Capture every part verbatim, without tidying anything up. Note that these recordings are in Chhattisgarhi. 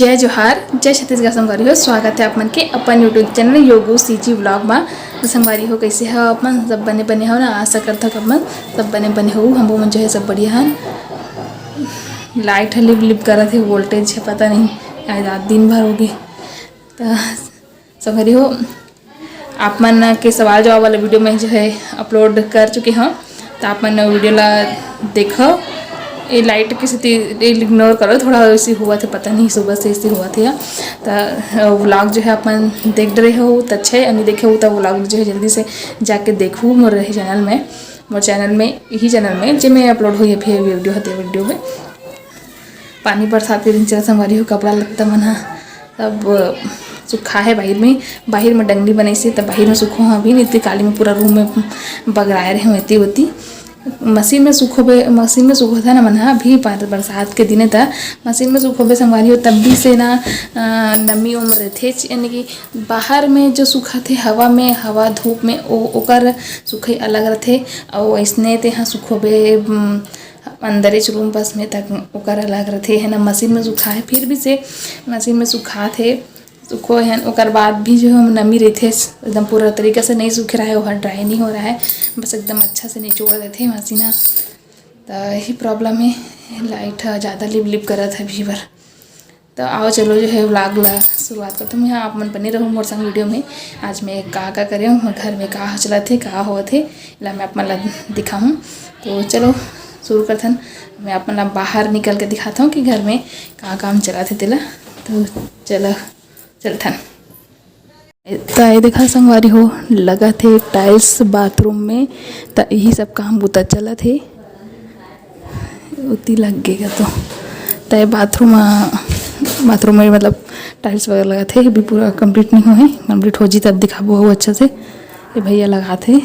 जय जोहार, जय छत्तीसगढ़ संगवारी हो। स्वागत है आप मन के अपन YouTube चैनल योगू सीजी व्लॉग मा। तो संगवारी हो, कैसे हो आप मन? सब बने बने हो ना? आशा करता हूँ कि आप मन सब बने बने हो। हमो मन जो है सब बढ़िया हन। लाइट ह लिप लिप करत हे, वोल्टेज है पता नहीं, आज रात दिन भर हो गए। तो संगवारी हो, आप मन के सवाल जवाब वाला वीडियो मैं जो है अपलोड कर चुके हूँ, तो आप मन वीडियो ला देखो। ये लाइट की स्थिति इग्नोर करो, थोड़ा ऐसी हुआ थे, पता नहीं सुबह से ऐसी हुआ थे। तो व्लॉग जो है आप मन देख रहे हो तो अच्छा है, नहीं देखे हो तो व्लॉग जो है जल्दी से जाके देखो मोर रहे चैनल में, मोर चैनल में, यही चैनल में जे मैं अपलोड हुई है फिर वीडियो हते वीडियो में। पानी बरसात के दिन चला संगवारी हो, कपड़ा लत्ता मन ह सब सुखा है बाहिर में। बाहिर में डंगनी बनाइसे, तब बाहिर में सुखो हूँ अभी, नहीं तो काली में पूरा रूम में बगराए रहे होती होती। मशीन में सुखोबे, मशीन में सुखोथे ना मन ह, अभी बर-, बरसात के दिन है त मशीन में सुखोबे संगवारी हो, तब भी से ना अ, नमी उम रहथे, यानी कि बाहर में जो सुखाथे हवा में, हवा धूप में, ओ, ओकर सुखई अलग रहथे। अउ अइसने तेहा सुखोबे, उम, अंदरेच रूम बस में, तक ओकर अलग रथे, है ना। मशीन में सुखाए, फिर भी से मशीन में सुखात हे, सुखो हन, ओकर बाद भी जो हम नमी रहिथे, एकदम पूरा तरीका से नहीं सूखे रहा है, ओहर ड्राई नहीं हो रहा है, बस एकदम अच्छा से निचोड़ देथे मशीन ह। त यही प्रॉब्लम है, लाइट ह ज़्यादा लिप लिप करत है अभी बर। तो आओ चलो जो है व्लॉग ला शुरुआत करता हूँ। यहाँ आप मन बने रहो मोर संग वीडियो में। आज मैं का का करे हूँ, घर में का चलत हे, का होत हे, ला मैं आप मन ला दिखाहूँ। तो चलो शुरू करथन। मैं आप मन ला बाहर निकल के दिखाता हूँ कि घर में का काम चलत हे तेला। तो चलो चलथन। त ये देखा संगवारी हो, लगत हे टाइल्स बाथरूम में, त यही सब काम बुता चलत हे। ओती लग गे का तो, त ये बाथरूम, बाथरूम में मतलब टाइल्स वगैरह लगत हे, अभी पूरा कंप्लीट नहीं हुआ है। कंप्लीट हो जी तब दिखाबो हो अच्छा से। ये भैया लगात हे।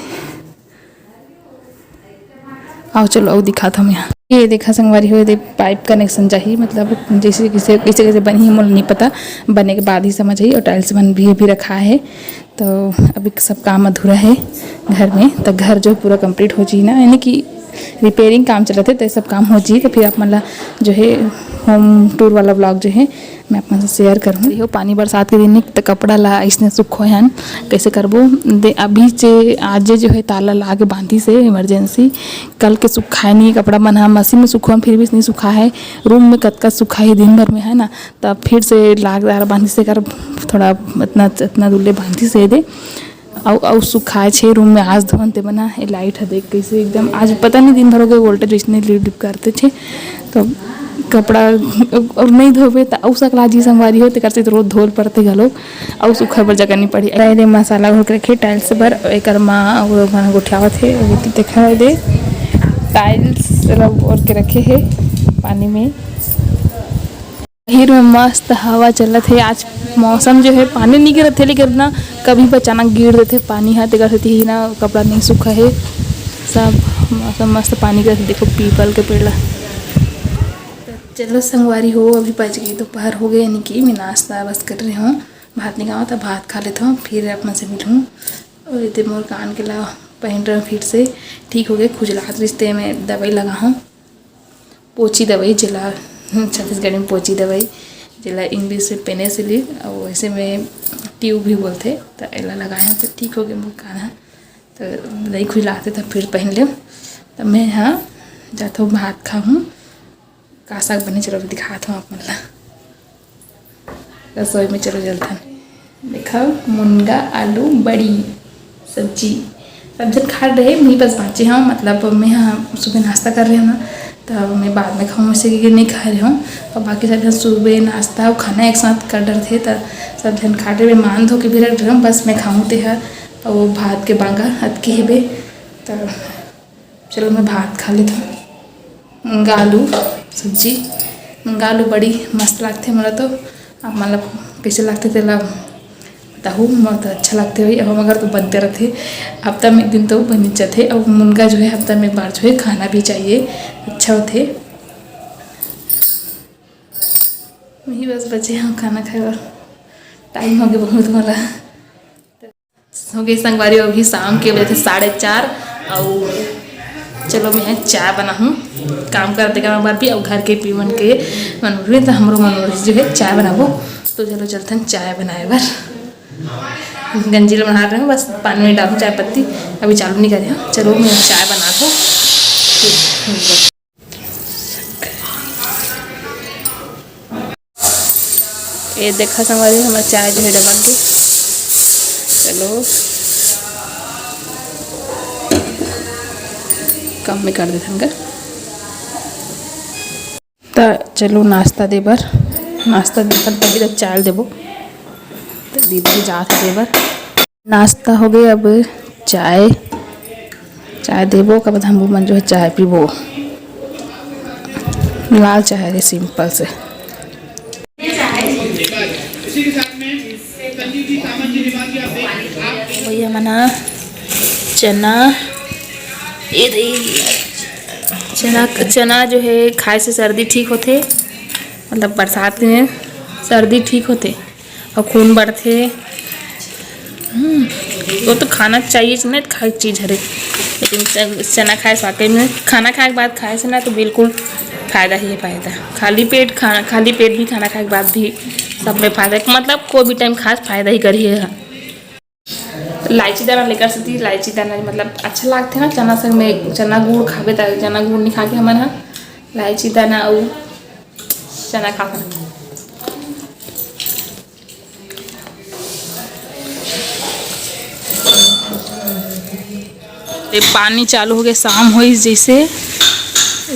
आओ चलो, आओ दिखात हूँ यहाँ। ये देखा संगवारी हो, ये पाइप कनेक्शन चाहिए, मतलब जैसे कैसे कैसे कैसे बनी है, मोला नहीं पता, बने के बाद ही समझ आई। और टाइल्स मन भी अभी रखा है, तो अभी सब काम अधूरा है घर में। तो घर जो पूरा कंप्लीट हो जी ना, यानी कि रिपेयरिंग काम चलत हे, तो ये सब काम हो जी, तो फिर आप मन ला जो है होम टूर वाला व्लॉग जो है मैं आप मन से शेयर करूँ। देखो, पानी बरसात के दिन में त कपड़ा ला अइसने सुखोए हन, कैसे करबो? दे, अभी जे आज जे जो है ताला ला के बांधी से इमरजेंसी, कल के सुखाए नहीं कपड़ा मन ह, मशीन में सुखोए फिर भी नहीं सुखा है, रूम में कतका सुखा है दिन भर में, है ना। तब फिर से लाग दार बांधी से कर थोड़ा इतना, इतना दूर ले बांधी से दे। अउ, अउ सुखाए छे रूम में आज धोन ते बना। ए लाइट ह देख कैसे एकदम आज पता नहीं दिन भर हो गए वोल्टेज इसने लिप लिप करते छे। तो कपड़ा और नहीं धोबे त अउ सकला जी संगवारी हो, तेकर से रोज धोल पड़ते घलो, अउ सुखा बर जगह नहीं पड़ी। अरे मसाला घोल के रखे टाइल्स बर, एकर माँ वो मन गोठियावत हे, वो तो देखा दे टाइल्स रब और के रखे हे पानी में। बाहिर में मस्त हवा चलत हे। आज मौसम जो है पानी नहीं गिरत हे, लेकिन ना कभी भी अचानक गिर देथे पानी ह, तेकर सेती ही ना कपड़ा नहीं सूखा हे। सब मौसम मस्त पानी गिरत हे। देखो पीपल के पेड़ ला। तो चलो संगवारी हो, अभी बज गई दोपहर हो गए, यानी कि मैं नाश्ता बस कर रही हूँ। भात नहीं खावा था, भात खा लेता हूँ, फिर आप मन से मिलूँ। और इतने मोर कान के ला पहन रहे हूँ, फिर से ठीक हो गए, खुजलात रिश्ते में दवाई लगा हूँ। पोची दवाई जेला छत्तीसगढ़ी में पोची दवाई, जेला इंग्लिश में पेनिसिलिन, अउ वैसे में ट्यूब भी बोलथे। त एला लगाए हन त ठीक हो गे मोर कान ह। त नहीं खुजलाथे त फिर पहन लेम। त मैं ह जाथों भात खाहूँ। का साग बने चलो दिखात हूँ आप मन ला। रसोई में चलो चलथन। देखो, मुनगा आलू बड़ी सब्जी। सब झन खा रहे, मैं बस बाँचे हूँ, मतलब मैं हाँ सुबह नाश्ता कर रहे हूँ ना, तो मैं बाद में खाऊँ, इसे कि नहीं खा रहे हूँ। और बाकी सब झन सुबह नाश्ता और खाना एक साथ कर डरथे, तो सब झन खा रहे, मैं मान धो के भी रख रहे हूँ, बस मैं खाऊँ ते हर, और वो भात के बांगा अतकी हेबे। तो चलो मैं भात खा लेथों। मुनगा आलू सब्जी, मुनगा आलू बड़ी मस्त लागथे मोला तो। आप मन ला कइसे लागथे तेला बताहू, मोला तो अच्छा लागथे भाई। अब हमर घर तो बनते रहथे, हफ्ता में एक दिन तो बन ही जाथे। अब मुनगा जो है हफ्ता में एक बार जो है खाना भी चाहिए, अच्छा होथे। वही बस बचे हैं खाना खाए बर, टाइम हो गया बहुत मोला। हो गई संगवारी, अभी शाम के बजे थे साढ़े चार, अउ चलो, मैं चाय बनाहूँ, काम करते काम बर भी, अउ घर के पीवन के मन बर भी, त हमरो मन बर जो है चाय बनाबो। तो चलो, चलथन चाय बनाए बर। गंजी ल बना रहे हूँ, बस पानी में डालूँ चाय पत्ती, अभी चालू नहीं करे हूँ। चलो, मैं चाय बना दूँ। ये देखा संगवारी, हमर चाय जो है डबक गे। चलो, कम में कर देथन का। त चलो, नाश्ता दे बर, नाश्ता दे बर पहले त चाय देबो। त दीदी जात हे दे बर। नाश्ता हो गए, अब चाय, चाय देबो, ओकर बाद हमू मन जो है चाय पीबो। लाल चाय है, सिंपल से। भैया मना चना, ये दे, चना, चना जो है खाए से सर्दी ठीक होथे, मतलब बरसात में सर्दी ठीक होथे। अउ खून बढ़थे। हम्म, वो तो खाना चाहिए ना, खाए के चीज़ हरे, लेकिन च-, चना खाए से वाकई में, खाना खाए के बाद खाए से ना तो बिल्कुल फ़ायदा ही है, फ़ायदा। खाली पेट खाना, खाली पेट भी खाना खाए के बाद भी सब में फ़ायदा है, मतलब कोई भी टाइम खास फ़ायदा ही करिए। इलायची दाना लेकर से, इलायची दाना मतलब अच्छा लागथे ना चना संग में, चना गुड़ खाबे त, चना गुड़ नहीं खा के हमन ह इलायची दाना अउ चना खा सकथन। ये पानी चालू हो गया, शाम होइस जैसे,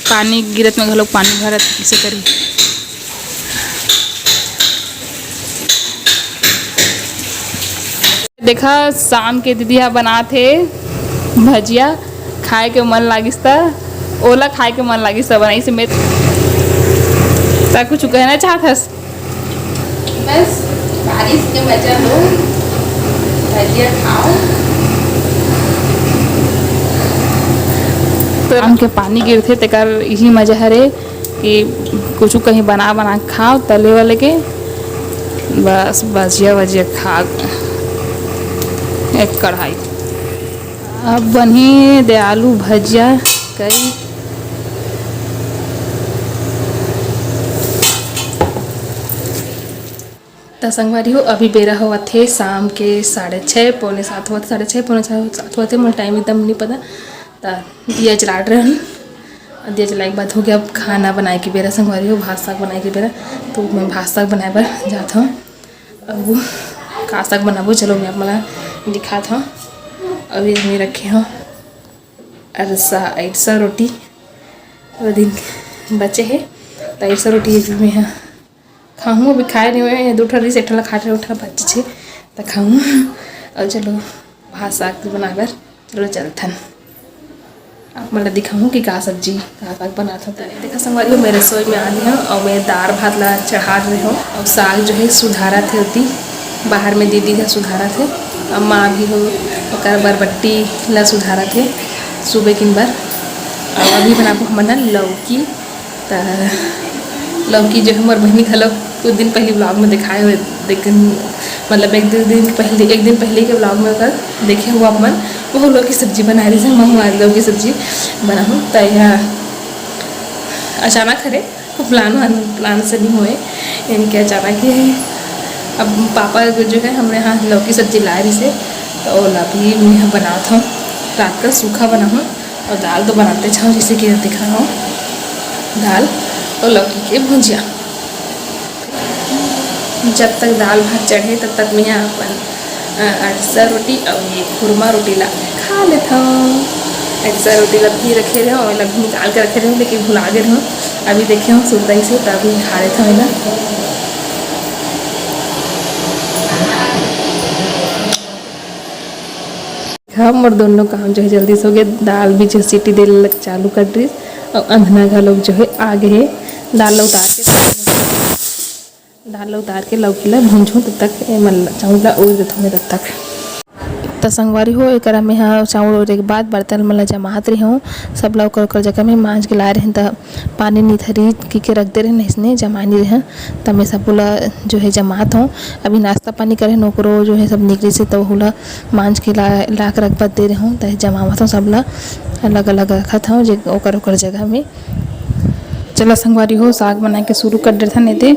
पानी गिरत में घलोक पानी भरत, इसे करी। देखा, शाम के दीदी ह बनात हे भजिया, खाए के मन लागिस त, ओला खाए के मन लागिस त बनाइस। मैं, त कुछ कहना चाहत हस? बस बारिश के मजा लो, भजिया खाओ। तो आम के पानी गिरथे, तेकर इही मजा हरे कि कुछ कहीं बना बना के खाओ, तले वाले के। बस भजिया वजिया खा एक कढ़ाई। अब बनी दे आलू भजिया कई। त संगवारी हो, अभी बेरा होवत हे शाम के साढ़े छः, पौने सात होवत, साढ़े छः, पौने सात, सात होवत हे, मोला टाइम एकदम नहीं पता। त दिया जलात रहन, दिया जलाए के बाद हो गया अब खाना बनाए के बेरा संगवारी हो, भात साग बनाए के बेरा। तो मैं भात साग बनाए बर जात हूँ। अब का साग बनाबो, चलो मैं आप मन ला दिखात हूँ। अभी मैं रखे हूँ अरसा, अरसा रोटी, वो दिन बचे हे, त अरसा रोटी ये भी मैं ह खाहूँ। अभी खाए नहीं हुए, दू ठो रिस, एक ठो ला खा रहे, एक ठो ला बचे छे, त खाहूँ। और चलो, भात साग भी बना बर चलो चलथन। आप मन ला दिखाहूँ कि का सब्जी, का साग बनात हूँ। त देखा संगवारी हो, मैं रसोई में आ गई हूँ और मैं दार भात ला चढ़ा रहे हूँ और साग जो है सुधारत हे ओती, बाहर में दीदी ह सुधारत हे। अम्मा अभी हो ओकर बरबट्टी ला सुधारत हे सुबह किन बर। और अभी बनाबो हमन ह लौकी। त लौकी जो है मोर बहिनी घलो कुछ दिन पहले vlog में दिखाए हुए, देख, मतलब एक दो दिन पहले, एक दिन पहले के vlog में ओकर देखे हुआ आप मन, वो लौकी सब्जी बना रही है। मैं आज लौकी सब्जी बनाहूँ। त यह अचानक हरे, plan वान, plan से नहीं हुए, इनके अचानक ही। अब पापा जो है हमरे यहाँ लौकी सब्जी लाए रही से, तो ओला भी मैं बनात हूँ, रात का सूखा बनाहूँ। और दाल तो बनाते जाओ, जैसे कि दिखा रहा हूँ, दाल और लौकी के भुजिया। जब तक दाल भात चढ़े, तब तक मैं अपन, अ, अरसा रोटी और ये खुरमा रोटी ला खा लेता हूँ। अरसा रोटी ला भी रखे रहे और ला भी निकाल के रखे रहे, लेकिन भुला गए रहे। अभी देखे हूँ सुरता ही से, तभी खा लेता हूँ ना। हाँ, मोर दोनों काम जो है जल्दी से हो गया। दाल भी जो सीटी दे लग चालू कर दिस और अंधना घलोक जो है आ गए है। दाल ला उतार के, दाल ला उतार के लौकी ला भूंजहूँ, तब तक ए मन ला, चाउर ला उड़ देथों मैं तब तक। त संगवारी हो, एकरा में ह चाउर ओरे के बाद बर्तन मन ल जमात रहे हूँ, सब ल ओकर ओकर जगह में मांज के लाए रहे, त पानी निथरी की के रख दे रहे, इसने जमा नहीं रहे। त मैं सबो ल जो है जमात हूँ। अभी नाश्ता पानी करे हूँ, ओकरो जो है सब निकले से, त ओहू ल मांज के ला, ला के रख दे रहे हूँ। त जमावत हूँ, सब ल अलग अलग रखत हूँ, जे ओकर ओकर जगह में। चला संगवारी हो, साग बनाए के शुरू कर देथन। एदे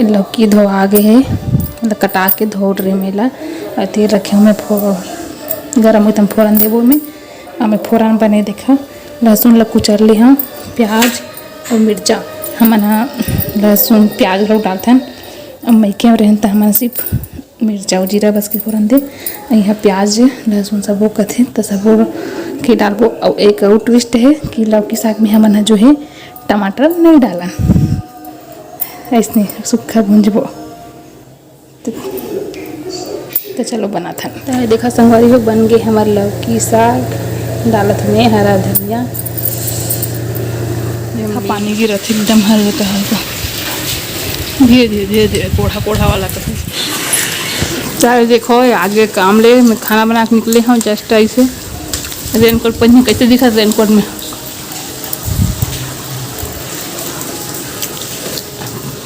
लौकी धोआ गे हे, मतलब कटा के धो रहे मेला। अउ तेल रखे हूँ मैं फो-, गरम एकदम फोरन देबो मैं। अउ मैं फोरन बने देखा, लहसुन ल कुचर ले हूँ, प्याज अउ मिर्चा। हमन ह लहसुन प्याज लोग डालथन। अब मइके में रहन त हमन सिर्फ मिर्चा अउ जीरा बस के फोरन दे। यहाँ प्याज लहसुन सबो कथे, त सबो के डालबो। अउ एक अउ ट्विस्ट है कि लौकी साग में हमन ह जो है टमाटर नहीं डालन, ऐसने सुक्खा भूंजबो। त, त चलो बनाथन। त देखा संगवारी हो, बन गे हमर लौकी साग, डालत में हरा धनिया। देखा पानी गिरत हे एकदम हल्का हल्का, धीरे धीरे धीरे धीरे कोढ़ा कोढ़ा वाला कथे। चाहे देखो आगे काम ले मैं खाना बना के निकले हूँ जस्ट ऐसे। रेनकोट पहने कैसे दिखा रेनकोट में?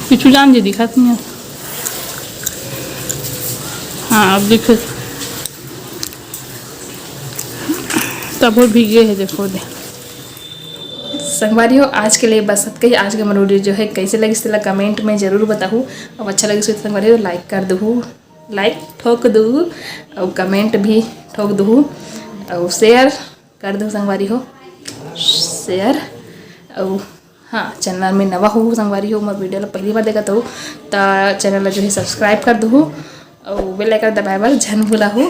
पीछू जान जी दिखत नहीं है। हाँ, अब दिखे। तब वो भीगे है, देखो दे। संगवारी हो, आज के लिए बस अतका ही। आज के हमर वीडियो जो है कैसे लगिस तेला कमेंट में जरूर बताहू। अब अच्छा लगिस हो तो संगवारी हो लाइक कर दहू, लाइक ठोक दहू, और कमेंट भी ठोक दहू, और शेयर कर दहू संगवारी हो, शेयर। और हाँ, चैनल में नवा हो संगवारी हो, मोर वीडियो ला पहली बार देखत हो, त चैनल ला जो है सब्सक्राइब कर दहू। अउ बेल आइकन दबाए बर झन भुलाहू।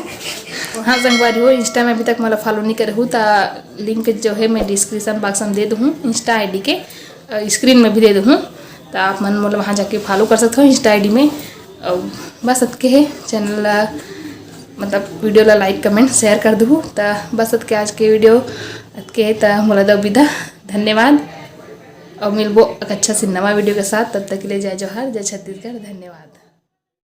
हाँ संगवारी हो, इंस्टा में अभी तक मोला फॉलो नहीं करे हू, त लिंक जो है मैं डिस्क्रिप्शन बॉक्स में दे दूँ इंस्टा आईडी के, अ, स्क्रीन में भी दे दूँ, त आप मन मोला वहाँ जाके फॉलो कर सकते हो इंस्टा आईडी में। अउ बस अतके है, चैनल ला, मतलब वीडियो ला लाइक कमेंट शेयर कर दहू। त बस अतके आज के वीडियो अतके है, त मोला दो विदा, धन्यवाद। अउ मिलबो एक अच्छा से नवा वीडियो के साथ, तब तक के लिए जय जोहार, जय छत्तीसगढ़, धन्यवाद।